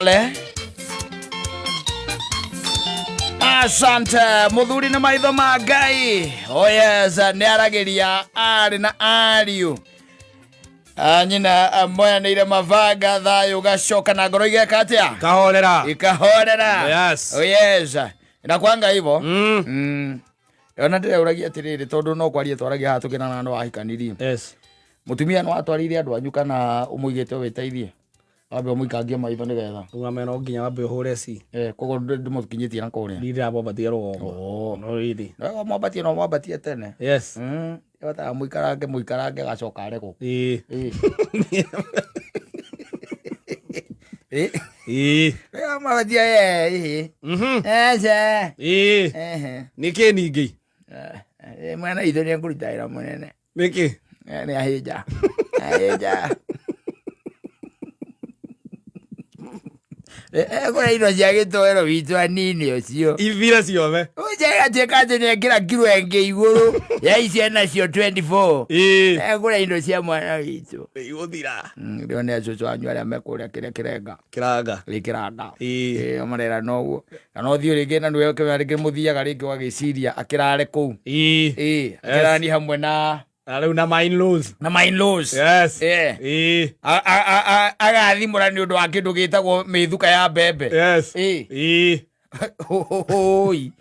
Le. Asante muthuri na maitho ma Ngai. Oh yes, nĩ aragĩria arĩ na ariũ. Ah, nyina moyanĩire mabanga thayũ gacoka na ngoro igeka atĩa? Kahorera. Ikahorera. Yes. Oh yes. Na kwanga hivyo. Ona ndĩreũragia atĩrĩrĩ tondũ no kwaria twaragia haha tũkĩrana no wahikanirie. Yes. Mũtumia no atwarĩire andũ anyu kana ũmũigĩte wĩteithie? Wambe ũmũikangie maitho nĩgetha. Rũgame no nginya wambe ũhũre ci. Eh, koguo ndũmũkinyĩtie na kũrĩa. Ndira mwambatie rũgongo. Oh. No rĩrĩ. No mwambatie no mwambatie tene. Yes. Ĩbataga mũikarange mũikarange agacoka aregwo. Ĩĩ. Ĩĩ. Ĩĩ. Ĩĩ. Rĩu mwambatie ĩĩ. Ece. Ĩĩ. Ehe. Nĩkĩ ningĩ? Eh, mwana witũ nĩ ekũruta wĩra mũnene. Nĩkĩ? Eh, nĩ ahĩnja. Ahĩnja. Ekũrĩa indo cia gĩtoero witũ anini ũcio. Ithire ciothe. Ũcio agatuĩka atĩ nĩ ekĩra kiro ĩngĩ igũrũ ya icio enacio 24. Ĩĩ. Ekũrĩa indo cia mwana witũ. Igũthira. Rĩo nĩ acũcũ anyu arĩa mekũrĩa kĩrĩa kĩrenga. Kĩranga. Ĩ kĩranga. Ĩĩ. Ĩ marera noguo. Na no thiĩ rĩngĩ na nĩwe rĩngĩ mũthiaga rĩngĩ ũgagĩciria akĩrare kũu. Ĩĩ. Ĩ akĩrani hamwe na Na rĩu na my in-laws. na my in-laws. Yes. Ĩ. Ĩĩ. Agathimũra nĩ ũndũ wa kĩndũ gĩtagwo mĩthuka ya mbembe. Yes. Ĩ. Ĩĩ. Hũi.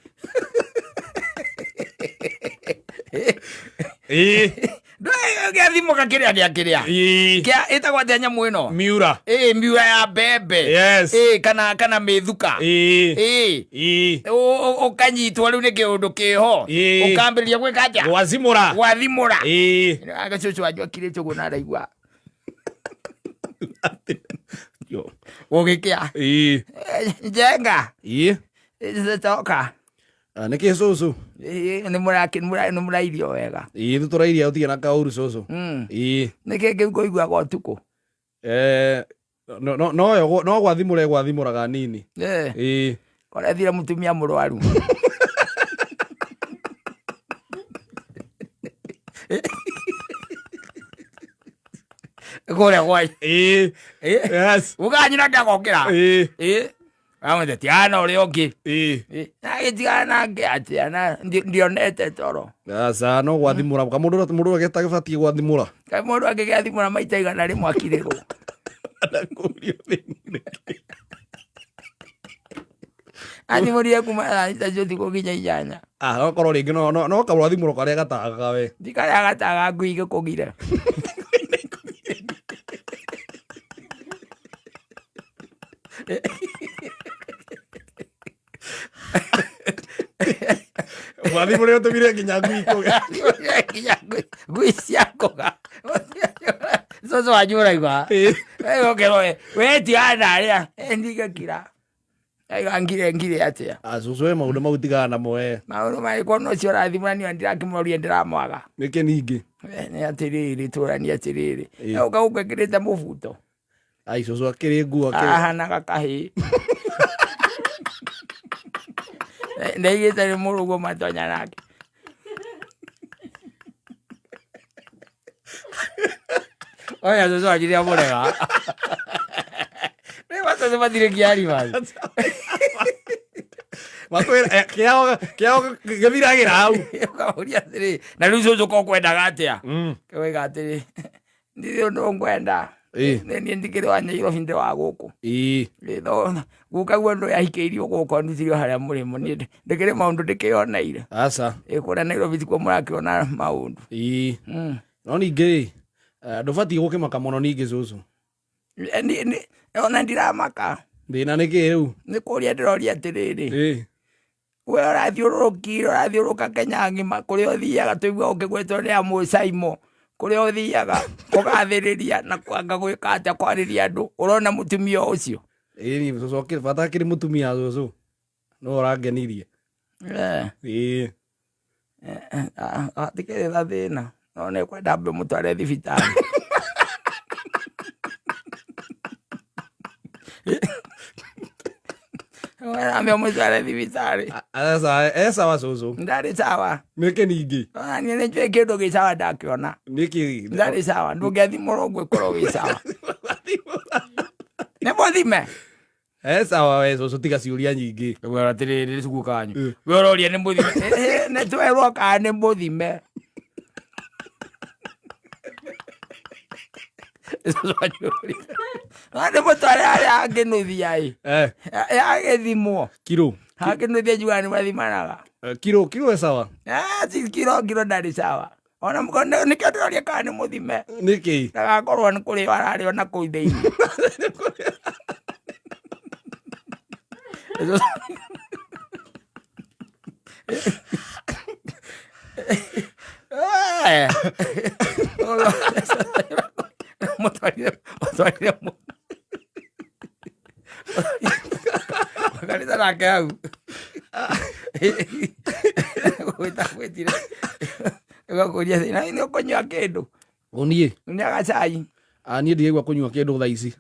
Ĩĩ. Gĩathimũka kĩrĩa gĩa kĩrĩa. Ĩĩ. Kĩa ĩtagwo atĩa nyamũ ĩno? Miura. Ĩ miura ya mbembe. Yes. Ĩ kana mĩthuka. Ĩĩ. Ĩ. Ĩĩ. Ũkanyitwo rĩu nĩ kĩũndũ kĩho. Ĩ. Ũkambĩrĩria gwĩka atĩa? Gwacimũra. Gwathimũra. Ĩĩ. Agacũcũ wanyu akirĩte ũguo na araigua Yo. gũgĩkĩa. Ĩĩ. Eh, Njenga. Ĩĩ. Coka. Ah, nĩkĩ cũcũ? Ĩ, nĩ mũrairio wega. Ĩĩ tũtũrairia ũtige na kaũru cũcũ. Ĩĩ. Nĩkĩ kĩu kũiguaga ũtukũ? Eh, no no no yo no gwathimũra gwathimũraga nini. Eh, Ĩĩ. Korethire mũtumia mũrwaru. Kũrĩa gwa Ĩĩ. Yes. Ũkanyina ndagokĩra. Ĩĩ. Ĩ. Amwĩte tigana na ũrĩa ũngĩ. Ĩĩ. Ĩ, Agĩtigana nake atĩa na ndionete toro. Aca no gwathimũra kamũndũ mũndũ agĩtagĩbatiĩ gwathimũra. Kaĩ mũndũ angĩgĩathimũra maita 100 akirĩrwo. Ndakũrio thĩinĩ. Athimũrire kuma thaa 6 cia ũtukũ nginya 8. Ah, no korwo rĩngĩ no no no kamũrathimũro karĩa gatagaga we. Ti karĩa gataga ngui gĩkũgire. Gwathimũra ũtũmire nginya ngui ikũge. Nginya ngui ciakũga. Cũcũ wanyu ũraigua. Ĩĩ. Ũkerwo we tigana na arĩa ndigakira. Aiga ngire ngire atĩa. Ah, cũcũ we maũndũ mau tigana namo we. Maũndũ marĩkũ ona ũcio ũrathimũra niĩ ndirakĩmũroria ndĩramwaga. Nĩkĩ ningĩ? Nĩ atĩrĩrĩ tũrani atĩrĩrĩ. Ĩĩ. Ũka gũkũ mũbuto. Ai cũcũ akĩrĩ nguo akĩrĩ. Ahanaga kahĩĩ. Ndaigĩte nĩ mũrũguo matonya nake. Oya cũcũ wanyu nĩ amũrega. Rĩu macũcũ matirĩ kĩari basi. Makwĩra eh, kĩao kĩao gĩthiragĩra hau. Ũkamũria atĩrĩ, na rĩu cũcũ ko kwendaga atĩa? Kĩoiga atĩrĩ, ndirĩ ũndũ ngwenda. Ĩĩ. Nĩ niĩ ndikĩrĩ wa Nyairobi ndĩ wa gũkũ. Ĩĩ. Ĩ, no, guka guo ndũ yahikĩirio gũkũ ndutirio harĩa mũrĩmo niĩ ndĩkĩrĩ maũndũ ndĩkĩoneire. Aca. Ĩ, kũrĩa Nairobi tikuo mũrakĩona maũndũ. Ĩĩ. No ningĩ rĩ, eh, ndũbatiĩ gũkĩmaka mũno ningĩ cũcũ. Ĩ, ona ndiramaka. Thĩna nĩ kĩ rĩu? Nĩ kũria ndĩroria atĩrĩrĩ. Ĩĩ. We ũrathiũrũrũkire ũrathiũrũrũka Kenya ng'ima kũrĩa ũthiaga tũigua ũkĩgwetwo nĩ amũcaimo kũrĩa ũthiaga kũgathĩrĩria na kwanga gwĩka atĩa kwarĩria andũ ũrona mũtumia ũcio. Ĩĩ ni cũcũ akĩrĩ bata akĩrĩ mũtumia cũcũ. No ũrangenirie. Eh. Ĩĩ. Hatikĩrĩ na thĩna no nĩ kwenda mbe mũtware thibitarĩ. Ambe mũtware thibitarĩ. Aca e sawa cũcũ. Ndarĩ sawa. Nĩkĩ ningĩ? Ona niĩ nĩ njũĩ kĩndũ gĩ sawa ndakĩona. Nĩkĩ? Ndarĩ sawa ndũngĩathimũrwo ũguo ĩkorwo wĩ sawa. Nĩ mũthime. Eh, sawa we cũcũ, tiga ciũria nyingĩ. Wera atiriri cugu kanyu. We ũroria nĩ mũthime. Nĩ twerwo kana nĩ mũthime. Nĩ mũtware harĩa hangĩnuthia ĩ. Eh, Yagĩthimwo. kiro. Hangĩnuthia njugaga nĩ mathimanaga. Eh, kiro, kiro e sawa. Ah, si kiro kiro ndarĩ sawa. Ona nĩkĩo ndĩroria kana nĩ mũthime. Nĩkĩ? Ndagakorwo nĩ kũrĩo ararĩo na kũu thĩinĩ. Eh. Mũtwarire mũtwarire kanitha nake hau gwĩta gwĩtire ũgakũria thĩna nĩ ũkũnyua kĩndũ. Ũniĩ. Nĩ agacai. Ah, niĩ ndiraigua kũnyua kĩndũ thaa ici.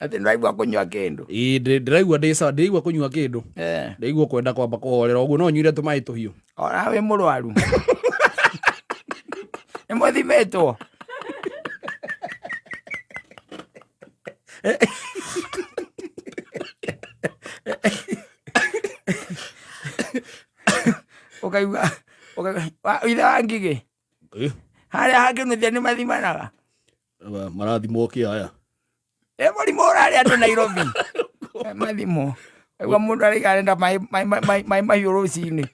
Atĩ ndũraigua kũnyua kĩndũ? Ĩĩ, ndĩraigua ndĩ sawa, ndiraigua kũnyua kĩndũ. Eh. Ndĩraigua kwenda kwamba kũhorera ũguo, no nyuire tũmaĩ tũhiũ. Ona wĩ mũrwaru nĩ mũthimĩtwo? Ũkaigua ithe wa ngigĩ. Eh, harĩa hangĩnuthia nĩ mathimanaga. Marathimwo kĩ aya? Ĩ mũrimũ ũrarĩa andũ Nairobi. Eh, mathimwo aigua mũndũ araiga arenda maĩ mahiũ rũcinĩ,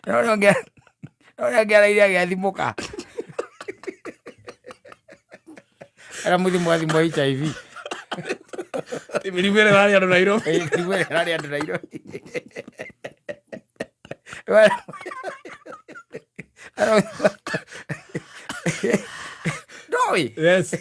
no ũrĩa ũngĩ araire agĩathimũka ara mũthimwo athimwo HIV. Mĩrimũ ĩrĩa ĩrarĩa andũ Nairobi. Ĩ, mĩrimũ ĩrĩa ĩrarĩa andũ Nairobi. Ndoĩ. Yes.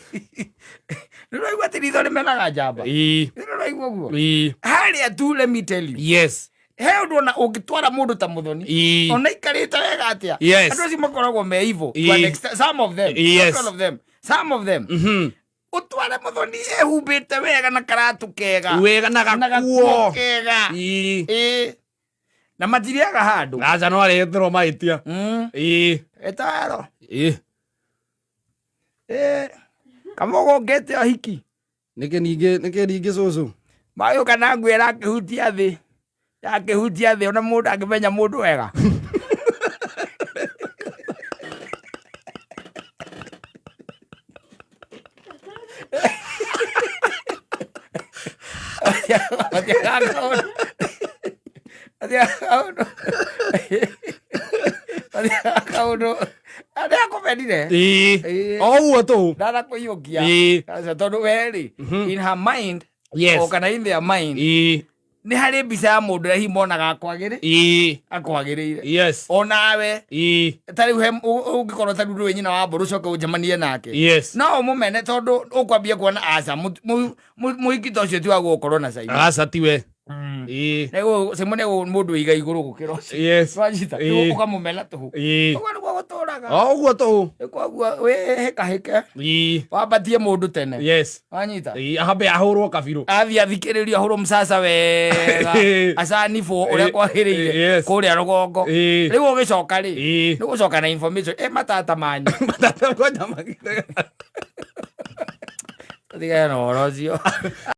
Nĩ ũraigua atĩ ritho rĩmenaga njamba? Ĩĩ. Nĩ ũraigua ũguo? Ĩĩ. Harĩa tu, let me tell you, Yes. he ũndũ ona ũngĩtwara mũndũ ta Mũthoni, Ĩĩ. ona ikarĩte wega atĩa, Yes. andũ acio makoragwo me evil to Ĩĩ. an extent, some of them. Yes. Not all of them, some of them. Ũtware Mũthoni ehumbĩte wega na karatũ kega. Wega na na gakuo. Gakuo kega. Ĩĩ. Ĩĩ, na matirĩaga handũ. Aca, no arehetherwo mahĩtia. Ĩĩ. Ĩtaro. Ĩĩ. Ĩĩ, kamũgũ ngĩte ũhiki. Nĩkĩ ningĩ, nĩkĩ ningĩ cũcũ? Magĩũka na nguo ĩrakĩhutia thĩ, yakĩhutia thĩ, ona mũndũ angĩmenya mũndũ wega. Matiagaga kaũndũ. Matiagaga kaũndũ. Matiagaga kaũndũ. Nĩ akũmenire. Ĩĩ. Ĩĩ. O ũguo tũ. Ndanakũiyũkia. Ĩĩ. Aca, tondũ we rĩ, in her mind, Yes. o kana in their mind, Ĩĩ. nĩ harĩ mbica ya mũndũ ũrĩa hihi monaga akwagĩrĩ Ĩĩ. akwagĩrĩire. Yes. Onawe Ĩĩ. ta rĩu he ũngĩkorwo ta rĩu ndũĩ nyina wa mbũrũ, ũcoke ũnjemanie nake, Yes. no ũmũmene tondũ ũkwambia kuona aca mũhiki ta ũcio ti wa gũkorwo na Simon. Aca, tiwe. Ĩĩ. Simon nĩ mũndũ wĩiga igũrũ gũkĩra ũcio. Yes. Wanyita? Ĩĩ. Ũkamũmena tũhũ. Ĩĩ. Ũguo nĩguo gũtũraga. O ũguo tũ. Koguo wĩhĩkahĩke, Ĩĩ. wambatie mũndũ tene. Yes. Wanyita? Ĩĩ, ahambe ahũrwo kabirũ. Athiĩ athikĩrĩrio, ahũrwo msasa wega, acanibwo ũrĩa kwagĩrĩire Yes. kũrĩa rũgongo. Ĩĩ. Rĩu ũgĩcoka rĩ, Ĩĩ. nĩ gũcoka na information ĩ matata manyu. Matata kwanja makĩte. Tigana na ũhoro ũcio.